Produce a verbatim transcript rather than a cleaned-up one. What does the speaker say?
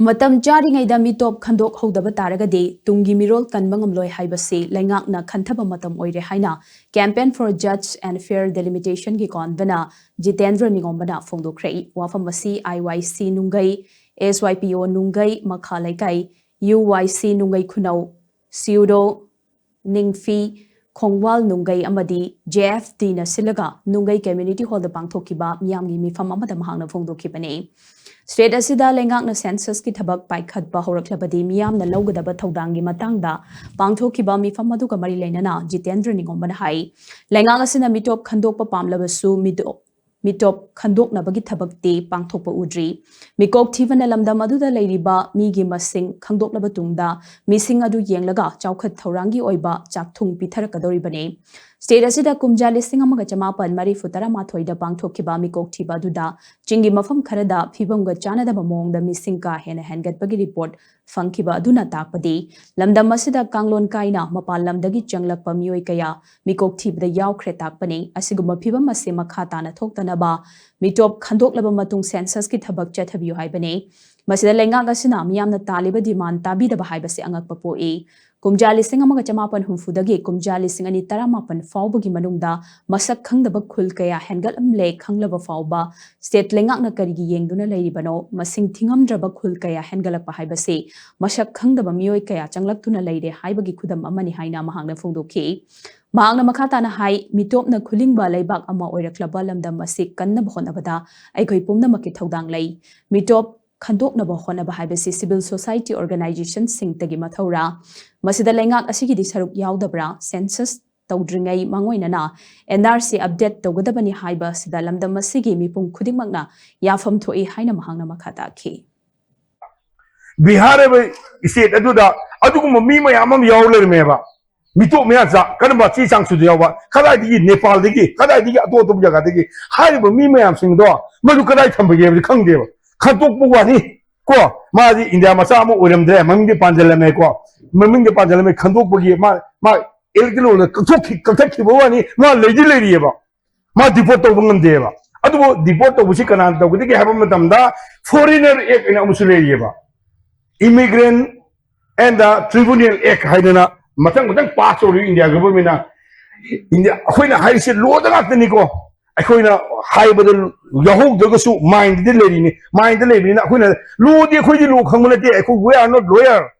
ꯃꯇꯝ ꯆꯥꯔꯤꯉꯩꯗ ꯃꯤꯇꯣꯞ ꯈꯟꯗꯣꯛꯍꯧꯗꯕ ꯇꯥꯔꯒꯗꯤ ꯇꯨꯡꯒꯤ ꯃꯤꯔꯣꯜ ꯀꯟꯕ ꯉꯝꯂꯣꯏ ꯍꯥꯏꯕꯁꯤ ꯂꯩꯉꯥꯛꯅ ꯈꯟꯊꯕ ꯃꯇꯝ ꯑꯣꯏꯔꯦ ꯍꯥꯏꯅ Campaign for Just and Fair Delimitation ꯒꯤ convener ꯖꯤꯇꯦꯟꯗ꯭ꯔ ꯅꯤꯉꯣꯝꯕꯅ ꯐꯣꯡꯗꯣꯛꯈ꯭ꯔꯦ꯫ ꯋꯥꯐꯝ ꯑꯁꯤ I Y C ꯅꯨꯡꯒꯩ, S Y P O ꯅꯨꯡꯒꯩ ꯃꯈꯥ ꯂꯩꯀꯥꯏ, U Y C ꯅꯨꯡꯒꯩ ꯈꯨꯅꯧ, ꯁꯤꯎꯗꯣ ꯅꯤꯡꯐꯤ, ꯈꯣꯡꯋꯥꯜ ꯅꯨꯡꯒꯩ ꯑꯃꯗꯤ J F D ꯅ ꯁꯤꯜꯂꯒ ꯅꯨꯡꯒꯩ Community Hall ꯗ ꯄꯥꯡꯊꯣꯛꯈꯤꯕ ꯃꯤꯌꯥꯝꯒꯤ ꯃꯤꯐꯝ ꯑꯃꯗ ꯃꯍꯥꯛꯅ ꯐꯣꯡꯗꯣꯛꯈꯤꯕꯅꯤ꯫ State ꯑꯁꯤꯗ ꯂꯩꯉꯥꯛꯅ census ꯀꯤ ꯊꯕꯛ ꯄꯥꯏꯈꯠꯄ ꯍꯧꯔꯛꯂꯕꯗꯤ ꯃꯤꯌꯥꯝꯅ ꯂꯧꯒꯗꯕ ꯊꯧꯗꯥꯡꯒꯤ ꯃꯇꯥꯡꯗ ꯄꯥꯡꯊꯣꯛꯈꯤꯕ ꯃꯤꯐꯝ ꯑꯗꯨꯒ ꯃꯔꯤ ꯂꯩꯅꯅ ꯖꯤꯇꯦꯟꯗ꯭ꯔ ꯅꯤꯉꯣꯝꯕꯅ ꯍꯥꯏ, ꯂꯩꯉꯥꯛ ꯑꯁꯤꯅ ꯃꯤꯇꯣꯞ ꯈꯟꯗꯣꯛꯄ ꯄꯥꯝꯂꯕꯁꯨ ꯃꯤꯇꯣꯞ ꯃꯤꯇꯣꯞ ꯈꯟꯗꯣꯛꯅꯕꯒꯤ ꯊꯕꯛꯇꯤ ꯄꯥꯡꯊꯣꯛꯄ ꯎꯗ꯭ꯔꯤ꯫ ꯃꯤꯀꯣꯛ ꯊꯤꯕꯅ ꯂꯝꯗꯝ ꯑꯗꯨꯗ ꯂꯩꯔꯤꯕ ꯃꯤꯒꯤ ꯃꯁꯤꯡ ꯈꯪꯗꯣꯛꯂꯕ ꯇꯨꯡꯗ ꯃꯤꯁꯤꯡ ꯑꯗꯨ ꯌꯦꯡꯂꯒ ꯆꯥꯎꯈꯠ ꯊꯧꯔꯥꯡꯒꯤ ꯑꯣꯏꯕ ꯆꯥꯛꯊꯨꯡ ꯄꯤꯊꯔꯛꯀꯗꯧꯔꯤꯕꯅꯤ꯫ State ꯑꯁꯤꯗ ꯀꯨꯝꯖꯥ ꯂꯤꯁꯤꯡ ꯑꯃꯒ ꯆꯃꯥꯄꯟ ꯃꯔꯤꯐꯨ ꯇꯔꯥꯃꯥꯊꯣꯏꯗ ꯄꯥꯡꯊꯣꯛꯈꯤꯕ ꯃꯤꯀꯣꯛ ꯊꯤꯕ ꯑꯗꯨꯗ ꯆꯤꯡꯒꯤ ꯃꯐꯝ ꯈꯔꯗ ꯐꯤꯕꯝꯒ ꯆꯥꯟꯅꯗꯕ ꯃꯑꯣꯡꯗ ꯃꯤꯁꯤꯡ ꯀꯥ ꯍꯦꯟꯅ ꯍꯦꯟꯒꯠꯄꯒꯤ report ꯐꯪꯈꯤꯕ ꯑꯗꯨꯅ ꯇꯥꯛꯄꯗꯤ ꯂꯝꯗꯝ ꯑꯁꯤꯗ ꯀꯥꯡꯂꯣꯟ ꯀꯥꯏꯅ ꯃꯄꯥꯟ ꯂꯝꯗꯒꯤ ꯆꯪꯂꯛꯄ ꯃꯤꯑꯣꯏ ꯀꯌꯥ ꯃꯤꯀꯣꯛ ꯊꯤꯕꯗ ꯌꯥꯎꯈ꯭ꯔꯦ ꯇꯥꯛꯄꯅꯤ꯫ ꯑꯁꯤꯒꯨꯝꯕ ꯐꯤꯕꯝ ꯑꯁꯤ ꯃꯈꯥ ꯇꯥꯅ ꯊꯣꯛꯇꯅꯕ ꯃꯤꯇꯣꯞ ꯈꯟꯗꯣꯛꯂꯕ ꯃꯇꯨꯡ census ꯀꯤ ꯊꯕꯛ ꯆꯠꯊꯕꯤꯌꯨ ꯍꯥꯏꯕꯅꯤ꯫ ꯃꯁꯤꯗ ꯂꯩꯉꯥꯛ ꯑꯁꯤꯅ ꯃꯤꯌꯥꯝꯅ ꯇꯥꯜꯂꯤꯕ demand ꯇꯥꯕꯤꯗꯕ ꯍꯥꯏꯕꯁꯤ ꯑꯉꯛꯄ ꯄꯣꯛꯏ꯫ ꯀꯨꯝꯖꯥ ꯂꯤꯁꯤꯡ ꯑꯃꯒ ꯆꯃꯥꯄꯟ ꯍꯨꯝꯐꯨꯗꯒꯤ ꯀꯨꯝꯖꯥ ꯂꯤꯁꯤꯡ ꯑꯅꯤ ꯇꯔꯥꯃꯥꯄꯟ ꯐꯥꯎꯕꯒꯤ ꯃꯅꯨꯡꯗ ꯃꯁꯛ ꯈꯪꯗꯕ ꯈꯨꯜ ꯀꯌꯥ ꯍꯦꯟꯒꯠꯂꯝꯂꯦ ꯈꯪꯂꯕ ꯐꯥꯎꯕ state ꯂꯩꯉꯥꯛꯅ ꯀꯔꯤꯒꯤ ꯌꯦꯡꯗꯨꯅ ꯂꯩꯔꯤꯕꯅꯣ? ꯃꯁꯤꯡ ꯊꯤꯉꯝꯗ꯭ꯔꯕ ꯈꯨꯜ ꯀꯌꯥ ꯍꯦꯟꯒꯠꯂꯛꯄ ꯍꯥꯏꯕꯁꯤ ꯃꯁꯛ ꯈꯪꯗꯕ ꯃꯤꯑꯣꯏ ꯀꯌꯥ ꯆꯪꯂꯛꯇꯨꯅ ꯂꯩꯔꯦ ꯍꯥꯏꯕꯒꯤ ꯈꯨꯗꯝ ꯑꯃꯅꯤ ꯍꯥꯏꯅ ꯃꯍꯥꯛꯅ ꯐꯣꯡꯗꯣꯛꯈꯤ꯫ ꯃꯍꯥꯛꯅ ꯃꯈꯥ ꯇꯥꯅ ꯍꯥꯏ, ꯃꯤꯇꯣꯞꯅ ꯈꯨꯂꯤꯡꯕ ꯂꯩꯕꯥꯛ ꯑꯃ ꯑꯣꯏꯔꯛꯂꯕ ꯂꯝꯗꯝ ꯑꯁꯤ ꯀꯟꯅꯕ ꯍꯣꯠꯅꯕꯗ ꯑꯩꯈꯣꯏ ꯄꯨꯝꯅꯃꯛꯀꯤ ꯊꯧꯗꯥꯡ ꯂꯩ꯫ ꯃꯤꯇꯣꯞ ꯈꯟꯗꯣꯛꯅꯕ ꯍꯣꯠꯅꯕ ꯍꯥꯏꯕꯁꯤ civil society organization ꯁꯤꯡꯇꯒꯤ ꯃꯊꯧꯔꯥ? ꯃꯁꯤꯗ ꯂꯩꯉꯥꯛ ꯑꯁꯤꯒꯤꯗꯤ ꯁꯔꯨꯛ ꯌꯥꯎꯗꯕ꯭ꯔꯥ? Census ꯇꯧꯗ꯭ꯔꯤꯉꯩ ꯃꯥꯡꯑꯣꯏꯅꯅ N R C update ꯇꯧꯒꯗꯕꯅꯤ ꯍꯥꯏꯕ ꯑꯁꯤꯗ ꯂꯝꯗꯝ ꯑꯁꯤꯒꯤ ꯃꯤꯄꯨꯝ ꯈꯨꯗꯤꯡꯃꯛꯅ ꯌꯥꯐꯝ ꯊꯣꯛꯏ ꯍꯥꯏꯅ ꯃꯍꯥꯛꯅ ꯃꯈꯥ ꯇꯥꯈꯤ꯫ ꯕꯤꯍꯥꯔ ꯍꯥꯏꯕ state ꯑꯗꯨꯗ ꯑꯗꯨꯒꯨꯝꯕ ꯃꯤ ꯃꯌꯥꯝ ꯑꯃ ꯌꯥꯎ ꯂꯩꯔꯝꯃꯦꯕ꯫ ꯃꯤꯇꯣꯞ ꯃꯌꯥꯝꯁꯦ ꯀꯔꯝꯕ ꯆꯦ ꯆꯥꯡ ꯁꯨꯗ ꯌꯥꯎꯕ, ꯀꯗꯥꯏꯗꯒꯤ, ꯅꯦꯄꯥꯜꯗꯒꯤ, ꯀꯗꯥꯏꯗꯒꯤ, ꯑꯇꯣꯞ ꯑꯇꯣꯞꯄ ꯖꯒꯥꯗꯒꯤ ꯍꯥꯏꯔꯤꯕ ꯃꯤ ꯃꯌꯥꯝꯁꯤꯡꯗꯣ ꯃꯗꯨ ꯀꯗꯥꯏ ꯊꯝꯕꯒꯦ ꯍꯥꯏꯕꯗꯤ ꯈꯪꯗꯦꯕ꯫ ꯈꯟꯇꯣꯛꯄ ꯋꯥꯅꯤ ꯀꯣ, ꯃꯥꯗꯤ ꯏꯟꯗꯤꯌꯥ ꯃꯆꯥ ꯑꯃ ꯑꯣꯏꯔꯝꯗ꯭ꯔꯦ, ꯃꯃꯤꯡꯗꯤ ꯄꯥꯟꯖꯜꯂꯝꯃꯦ ꯀꯣ, ꯃꯃꯤꯡꯗꯤ ꯄꯥꯟꯖꯜꯂꯝꯃꯦ, ꯈꯟꯗꯣꯛꯄꯒꯤ ꯃꯥ ꯃꯥ electoral roll ꯀꯛꯊꯣꯛꯈꯤ ꯀꯛꯊꯠꯈꯤꯕ ꯋꯥꯅꯤ, ꯃꯥ ꯂꯩꯗꯤ ꯂꯩꯔꯤꯑꯕ, ꯃꯥ deport ꯇꯧꯕ ꯉꯝꯗꯦꯕ꯫ ꯑꯗꯨꯕꯨ deport ꯇꯧꯕꯁꯤ ꯀꯅꯥꯅ ꯇꯧꯒꯗꯒꯦ ꯍꯥꯏꯕ ꯃꯇꯝꯗ Foreigner Act ꯑꯅ ꯑꯃꯁꯨ ꯂꯩꯔꯤꯑꯕ꯫ Immigrant and the Tribunal Act ꯍꯥꯏꯗꯅ ꯃꯊꯪ ꯃꯊꯪ ꯄꯥꯁ ꯇꯧꯔꯤ ꯏꯟꯗꯤꯌꯥ ꯒꯚꯔꯟꯃꯦꯟꯅ꯫ ꯏꯟꯗꯤꯌꯥ, ꯑꯩꯈꯣꯏꯅ ꯍꯥꯏꯔꯤꯁꯦ ꯂꯣꯗ ꯉꯥꯛꯇꯅꯤꯀꯣ꯫ ꯑꯩꯈꯣꯏꯅ ꯍꯥꯏꯕꯗ ꯌꯥꯎꯍꯧꯗ꯭ꯔꯒꯁꯨ ꯃꯥꯏꯟꯗꯗꯤ ꯂꯩꯔꯤꯅꯤ꯫ ꯃꯥꯏꯟꯗ ꯂꯩꯕꯅꯤꯅ ꯑꯩꯈꯣꯏꯅ ꯂꯣꯗꯤ, ꯑꯩꯈꯣꯏꯗꯤ ꯂꯣ ꯈꯪꯕ ꯅꯠꯇꯦ꯫ ꯑꯩꯈꯣꯏ, we are not lawyer꯫